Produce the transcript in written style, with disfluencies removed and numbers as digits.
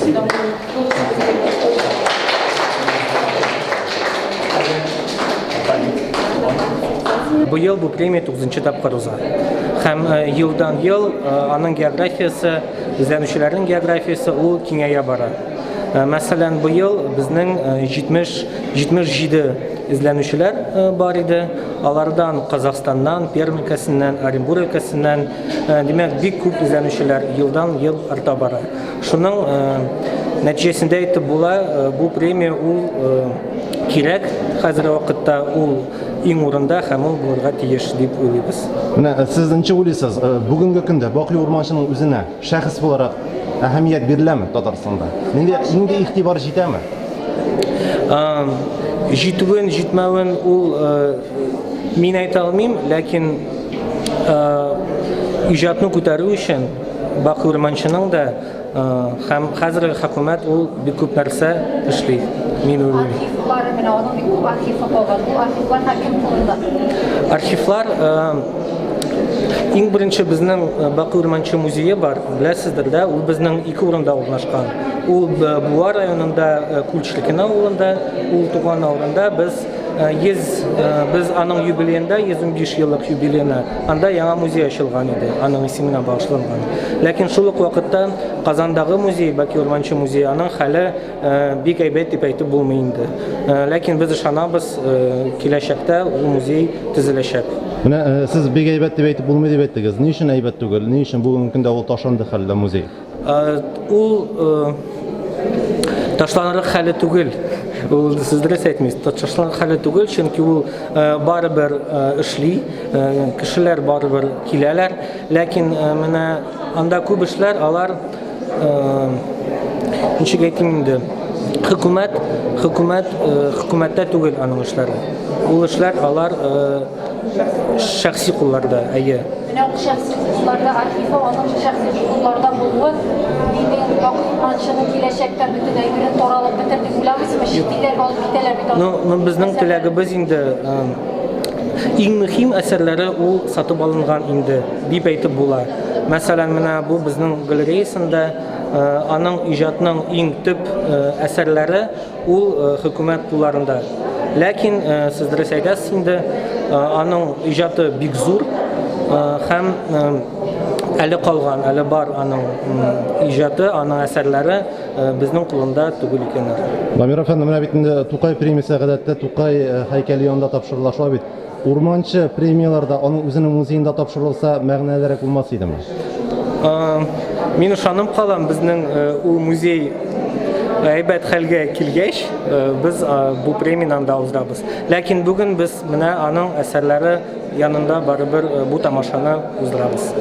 Спасибо. Быел бу премия 9 тапкыр уза. Һәм елдан-ел аның географиясе, эзләнүчеләрнең географиясе ул киңәя бара. Мәсәлән, быел безнең 70 77 эзләнүчеләр бар иде. Алардан Казахстаннан, Пермь өлкәсеннән, Оренбург өлкәсеннән, димәк, бик күп эзләнүчеләр елдан-ел арта бара. Шуның нәтиҗәсендә әйтеп була, бу премия ул кирәк, хәзерге вакытта ул иң урында һәм ул булырга тиеш дип уйлыйбыз. Менә сез ничек уйлыйсыз, бүгенге көндә Бакый Урманчының үзенә шәхес буларак әһәмият биреләме Татарстанда? Нинди нинди игътибар җитәме? Җитүен, җитмәвен ул мин әйтә алмыйм, ләкин иҗатны күтәрү өчен Бакый Урманчының да һәм хәзерге хөкүмәт ул бик күп нәрсә эшли, мин уйлыйм. Архивлары менә аның бик күп архивы калган. Ул архивлар кем кулында? Архивлар иң беренче безнең Бакый Урманчы музее бар, беләсездер дә, ул безнең ике урында урнашкан. Ул Буа районында Кульчлекино авылында, ул туган авылында без 100 без аның юбилеенда 115 еллык юбилеена анда яңа музей ачылган иде, аның исеменә багышланган. Ләкин шул ук вакытта Казандагы музей, Баки Урманчы музее, аның хәле бик әйбәт дип әйтеп булмый инде. Ләкин без ышанабыз, киләчәктә ул музей төзеләчәк. Менә сез бик әйбәт дип әйтеп булмый дип әйттегез. Ни өчен әйбәт түгел? Ни өчен бүгенге көндә ул ташландык хәлдә музей? Ул ташланырлык хәле түгел. Ул сез дөрес әйтмисез. Ташланырлык хәле түгел, чөнки ул барыбер эшли, кешеләр барыбер киләләр. Ләкин менә анда күп эшләр, алар ничек әйтим инде, хөкүмәт, хөкүмәт, хөкүмәттә түгел аның эшләре. Ул эшләр алар шәхси кулларда, әйе. Менә ул шәхси кулларда архивы, аның шәхси кулларда булуы, димәк, Бакый Урманчының киләчәктә бөтен әйберен таралып бетер дип уйламыйсызмы? Чит илләргә алып китәләр бит аны. Ну, ну безнең теләгебез инде иң мөһим әсәрләре ул сатып алынган инде, дип әйтеп була. Мәсәлән, менә бу безнең галереясында аның иҗатның иң төп әсәрләре Ул хөкүмәт кулларында. Ләкин, сез дөрес әйтәсез инде, аның иҗаты бик зур һәм әле калган, әле бар аның иҗаты, аның әсәрләре безнең кулында түгел икәннәр. Дамир әфәнде, менә бит инде Тукай премиясе гадәттә Тукай һәйкәле янында тапшырыла, шулай бит? Урманчы премияләр дә аның үзенең музеенда тапшырылса, мәгънәлерәк булмас идеме? Мин ышанып калам, безнең ул музей әйбәт хәлгә килгәч, без бу премияне анда уздырабыз. Ләкин бүген без менә аның әсәрләре янында барыбер бу тамашаны уздырабыз.